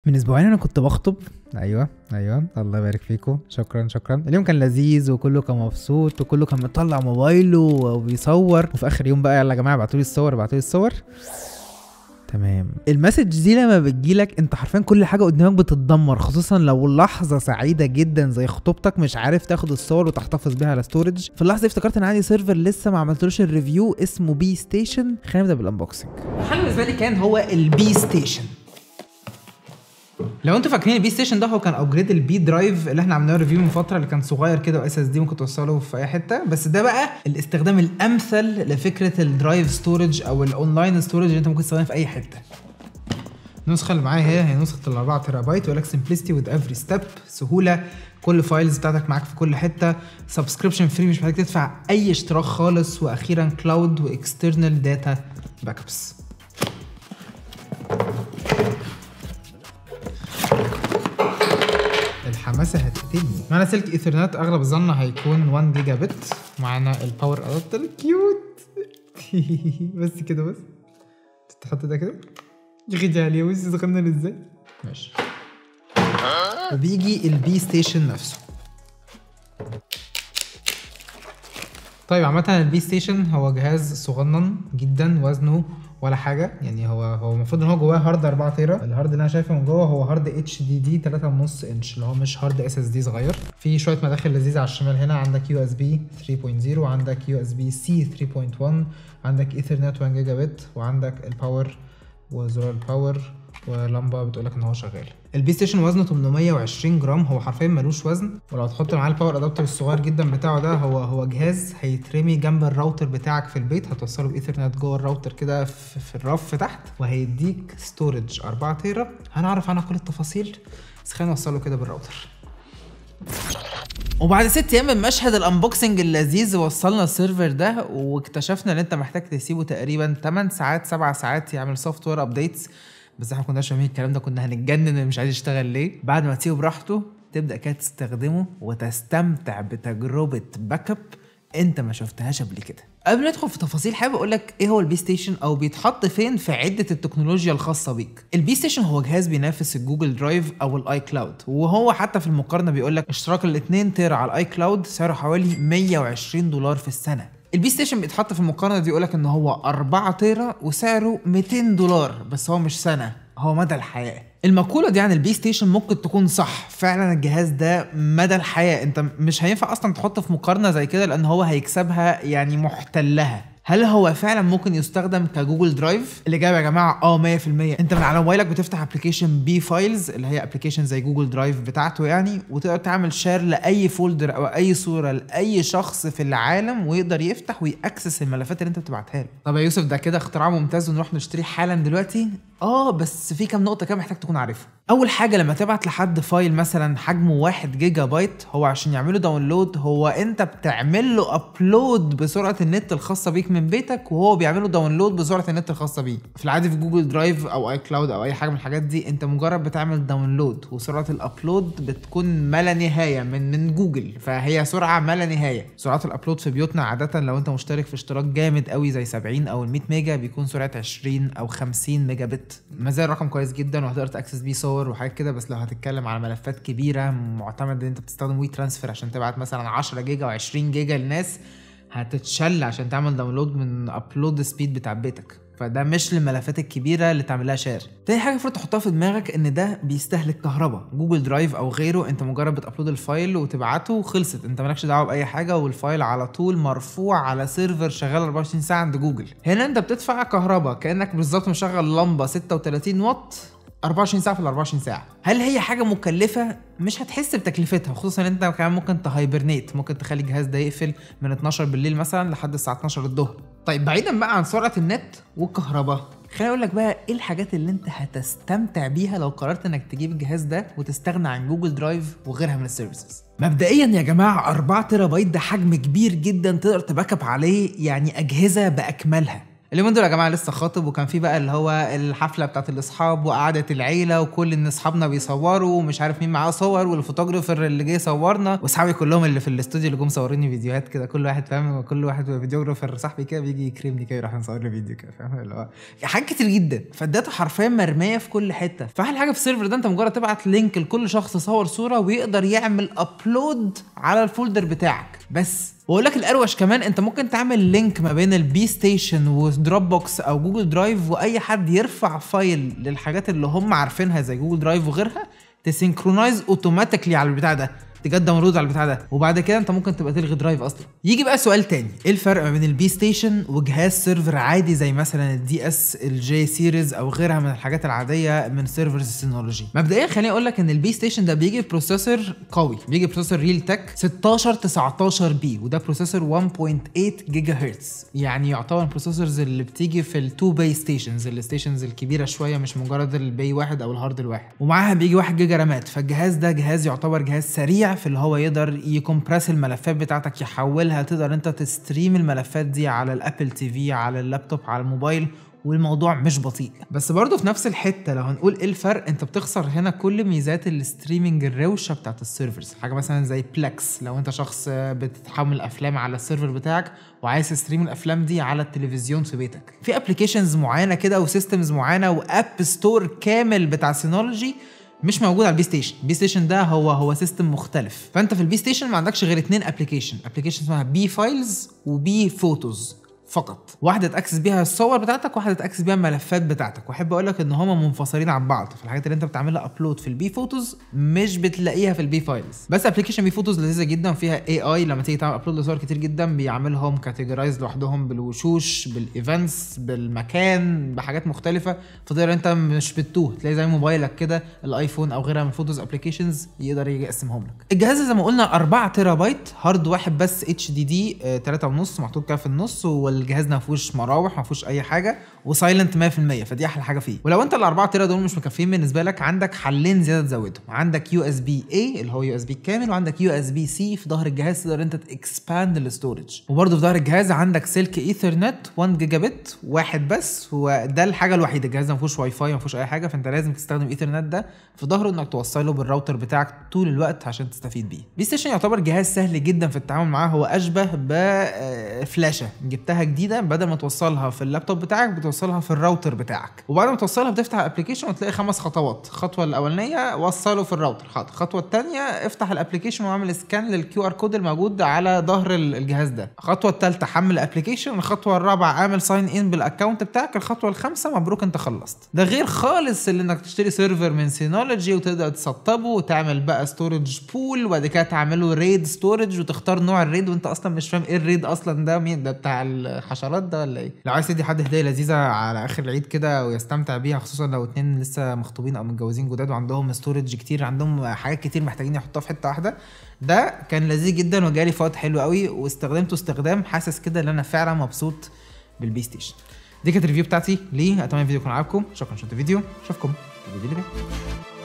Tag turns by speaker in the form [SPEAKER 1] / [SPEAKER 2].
[SPEAKER 1] من اسبوعين انا كنت بخطب. ايوه، الله يبارك فيكم، شكرا شكرا. اليوم كان لذيذ وكله كان مبسوط وكله كان مطلع موبايله وبيصور، وفي اخر يوم بقى يلا يا جماعة ابعتوا لي الصور ابعتوا لي الصور. تمام. ال message دي لما بتجيلك انت حرفيا كل حاجة قدامك بتتدمر، خصوصا لو لحظة سعيدة جدا زي خطوبتك مش عارف تاخد الصور وتحتفظ بيها على storage. في اللحظة دي افتكرت ان عندي server لسه ما عملتلوش ال review اسمه BeeStation. خلينا نبدا بال unboxing. الحل بالنسبة لي كان هو ال BeeStation. لو انتوا فاكرين ال BeeStation ده هو كان upgrade ال BeeDrive اللي احنا عملناه review من فترة، اللي كان صغير كده و SSD ممكن توصله في اي حتة، بس ده بقى الاستخدام الامثل لفكرة ال drive storage او ال online storage اللي انت ممكن تستخدمها في اي حتة. النسخة اللي معايا هي نسخه ال 4 تيرا بايت، ويقول لك simplicity with every step، سهولة، كل files بتاعتك معاك في كل حتة، subscription free مش محتاج تدفع اي اشتراك خالص، واخيرا cloud و external data backups. الحماسة هتقتلني. معانا سلك ايثرنت اغلب الظن هيكون 1 جيجا بت، معانا ال power adapter cute بس كده، بس تحط ده كده يغدي عليه بص صغنن ازاي. ماشي. وبيجي ال BeeStation نفسه. طيب عامة ال BeeStation هو جهاز صغنن جدا، وزنه ولا حاجة، يعني هو المفروض ان هو جواه hard 4 تيرا. ال hard اللي انا شايفه من جوه هو hard HDD 3.5 انش، اللي هو مش hard SSD صغير. في شوية مداخل لذيذة على الشمال هنا، عندك USB 3.0، وعندك USB-C 3.1، عندك ايثرنت 1 جيجا بت، وعندك ال power وزرار ال power ولمبه بتقول لك ان هو شغال. ال BeeStation وزنه 820 جرام، هو حرفيا ملوش وزن، ولو تحط معاه ال power adapter الصغير جدا بتاعه ده، هو جهاز هيترمي جنب الراوتر بتاعك في البيت، هتوصله بايثرنت جوه الراوتر كده في الرف تحت، وهيديك storage 4 تيرا. هنعرف عنها كل التفاصيل، بس خلينا نوصله كده بالراوتر. وبعد 6 ايام من مشهد ال unboxing اللذيذ وصلنا ال server ده، واكتشفنا ان انت محتاج تسيبه تقريبا 8 ساعات 7 ساعات يعمل software updates، بس احنا ما كناش فاهمين الكلام ده، كنا هنتجنن مش عايز يشتغل ليه. بعد ما تسيبه براحته تبدا كده تستخدمه وتستمتع بتجربه backup انت ما شفتهاش قبل كده. قبل ما ندخل في تفاصيل حابب اقول لك ايه هو ال BeeStation او بيتحط فين في عده التكنولوجيا الخاصة بيك. ال BeeStation هو جهاز بينافس ال Google Drive او ال iCloud، وهو حتى في المقارنة بيقول لك اشتراك ال 2 تيرا على ال iCloud سعره حوالي $120 في السنة. ال BeeStation بيتحط في المقارنة دي يقول لك ان هو 4 تيرا وسعره $200، بس هو مش سنة، هو مدى الحياة. المقولة دي عن ال BeeStation ممكن تكون صح فعلا، الجهاز ده مدى الحياة، انت مش هينفع اصلا تحطه في مقارنة زي كده لان هو هيكسبها يعني محتلها. هل هو فعلا ممكن يستخدم ك Google Drive؟ الاجابة يا جماعة 100%. انت من على موبايلك بتفتح application BeeFiles اللي هي application زي Google Drive بتاعته يعني، وتقدر تعمل share لاي folder او اي صوره لاي شخص في العالم، ويقدر يفتح وي access الملفات اللي انت بتبعتها له. طب يا يوسف ده كده اختراع ممتاز ونروح نشتريه حالا دلوقتي؟ بس في كام نقطة كده محتاج تكون عارفها. اول حاجة لما تبعت لحد file مثلا حجمه 1 جيجا بايت، هو عشان يعمله download هو انت بتعمل له upload بسرعة النت الخاصة بيك من بيتك، وهو بيعمله download بسرعة النت الخاصة بيه. في العادي في Google Drive او iCloud او اي حاجة من الحاجات دي انت مجرد بتعمل download، وسرعة ال upload بتكون ما لا نهاية من جوجل، فهي سرعة ما لا نهاية. سرعة ال upload في بيوتنا عادة لو انت مشترك في اشتراك جامد قوي زي 70 او 100 ميجا بيكون سرعة 20 او 50 ميجا بت، ما زال رقم كويس جدا وهتقدر ت access بيه صور وحاجات كده. بس لو هتتكلم على ملفات كبيرة معتمد ان انت بتستخدم WeTransfer عشان تبعت مثلا 10 جيجا او 20 جيجا للناس، هتتشل عشان تعمل download من upload speed بتاع بيتك، فده مش للملفات الكبيرة اللي تعملها share. تاني حاجة المفروض تحطها في دماغك ان ده بيستهلك كهرباء. Google Drive او غيره انت مجرد بت upload ال file وتبعته وخلصت، انت مالكش دعوه باي حاجة، وال file على طول مرفوع على server شغال 24 ساعة عند جوجل. هنا انت بتدفع كهرباء كانك بالظبط مشغل لمبة 36 واط 24 ساعة في ال 24 ساعة. هل هي حاجة مكلفة؟ مش هتحس بتكلفتها، خصوصا ان انت كمان ممكن ت hibernate، ممكن تخلي الجهاز ده يقفل من 12 بالليل مثلا لحد الساعة 12 الظهر. طيب بعيدا بقى عن سرعة النت والكهرباء، خليني اقول لك بقى ايه الحاجات اللي انت هتستمتع بيها لو قررت انك تجيب الجهاز ده وتستغنى عن Google Drive وغيرها من ال services. مبدئيا يا جماعة 4 تيرا بايت ده حجم كبير جدا تقدر ت backup عليه يعني اجهزة باكملها. اليومين دول يا جماعة لسه خاطب، وكان في بقى اللي هو الحفلة بتاعت الاصحاب وقعده العيلة، وكل ان اصحابنا بيصوروا ومش عارف مين معاه صور، وال photographer اللي جه صورنا، واصحابي كلهم اللي في الاستوديو اللي جم صوريني فيديوهات كده، كل واحد فاهم، كل واحد videographer صاحبي كده بيجي يكرمني كده يروح يصور لي فيديو كده، فاهم اللي هو حاجات كتير جدا. فال data حرفيا مرمية في كل حتة. فاحلى حاجة في ال server ده انت مجرد تبعت link لكل شخص صور صوره ويقدر يعمل upload على ال folder بتاعك بس. واقول لك الاروش كمان، انت ممكن تعمل link ما بين ال Bee Station و Dropbox او Google Drive، واي حد يرفع file للحاجات اللي هم عارفينها زي Google Drive وغيرها ت synchronize automatically على البتاع ده، تجد download على البتاع ده، وبعد كده انت ممكن تبقى تلغي Drive اصلا. يجي بقى سؤال تاني، ايه الفرق ما بين ال Bee Station وجهاز server عادي زي مثلا ال DS ال J series او غيرها من الحاجات العادية من servers Synology؟ مبدئيا خليني اقول لك ان ال Bee Station ده بيجي processor قوي، بيجي processor Realtek 1619 B، وده processor 1.8 جيجا هرتز، يعني يعتبر ال processors اللي بتيجي في ال two bay stations، ال stations الكبيرة شوية، مش مجرد ال bay واحد او ال hard الواحد، ومعاها بيجي 1 جيجا رامات. فالجهاز ده جهاز يعتبر جهاز سريع في اللي هو يقدر ي compress الملفات بتاعتك، يحولها، تقدر انت ت stream الملفات دي على ال Apple TV، على اللابتوب، على الموبايل، والموضوع مش بطيء. بس برضه في نفس الحتة لو هنقول ايه الفرق، انت بتخسر هنا كل ميزات ال streaming الروشه بتاعت ال servers، حاجة مثلا زي Plex، لو انت شخص بتحمل افلام على ال server بتاعك وعايز ت stream الافلام دي على التلفزيون في بيتك، في applications معينة كده و systems معينة و app store كامل بتاع Synology مش موجود على ال Bee Station. ال Bee Station ده هو system مختلف. فانت في ال Bee Station ما عندكش غير 2 application، application اسمها Bee Files و Bee Photos فقط، واحدة ت access بيها الصور بتاعتك، واحدة ت access بيها الملفات بتاعتك. واحب اقول لك ان هما منفصلين عن بعض، فالحاجات اللي انت بتعملها upload في ال Bee Photos مش بتلاقيها في ال Bee Files. بس application Bee Photos لذيذة جدا، فيها AI، لما تيجي تعمل upload لصور كتير جدا بيعملهم categorize لوحدهم بالوشوش، بال events، بالمكان، بحاجات مختلفة، فتقدر انت مش بتتوه، تلاقي زي موبايلك كده ال iPhone او غيرها من photos applications يقدر يقسمهم لك. الجهاز زي ما قلنا 4 تيرا بايت، hard واحد بس HDD 3.5 محطوط كده في النص، الجهاز ما فيهوش مراوح، ما فيهوش اي حاجة، و silent 100%، فدي احلى حاجة فيه. ولو انت ال4 تيرا دول مش مكفيين بالنسبة لك، عندك حلين زيادة تزودهم، عندك USB A اللي هو USB كامل، وعندك USB C في ظهر الجهاز تقدر انت ت expand ال storage. وبرده في ظهر الجهاز عندك سلك ايثرنت 1 جيجا بت واحد بس، وده الحاجة الوحيدة، الجهاز ما فيهوش واي فاي، ما فيهوش اي حاجة، فانت لازم تستخدم ايثرنت ده في ظهره انك توصله بالراوتر بتاعك طول الوقت عشان تستفيد بيه. Bee Station يعتبر جهاز سهل جدا في التعامل معاه، هو اشبه بفلاشه جبتها جديدة، بدل ما توصلها في اللابتوب بتاعك بتوصلها في الراوتر بتاعك، وبعد ما توصلها بتفتح ال application وتلاقي 5 خطوات. الخطوة الاولانية وصله في الراوتر، الخطوة الثانية افتح ال application واعمل scan لل QR code الموجود على ظهر الجهاز ده، الخطوة الثالثة حمل ال application، الخطوة الرابعة اعمل sign in بال account بتاعك، الخطوة الخامسة مبروك انت خلصت. ده غير خالص اللي انك تشتري server من Synology وتقدر تسطبه وتعمل بقى storage pool، وبعد كده تعمله RAID storage وتختار نوع ال RAID وانت اصلا مش فاهم ايه ال RAID اصلا، ده مين ده، بتاع الحشرات ده ولا ايه؟ لو عايز تدي حد هديه لذيذة على اخر العيد كده ويستمتع بيها، خصوصا لو 2 لسه مخطوبين او متجوزين جداد وعندهم storage كتير، عندهم حاجات كتير محتاجين يحطوها في حتة واحدة، ده كان لذيذ جدا وجالي في وقت حلو قوي، واستخدمته استخدام حاسس كده ان انا فعلا مبسوط بال Bee Station. دي كانت ال review بتاعتي ليه، اتمنى الفيديو يكون عجبكم، شكرا عشان الفيديو، اشوفكم في الفيديو اللي جاي.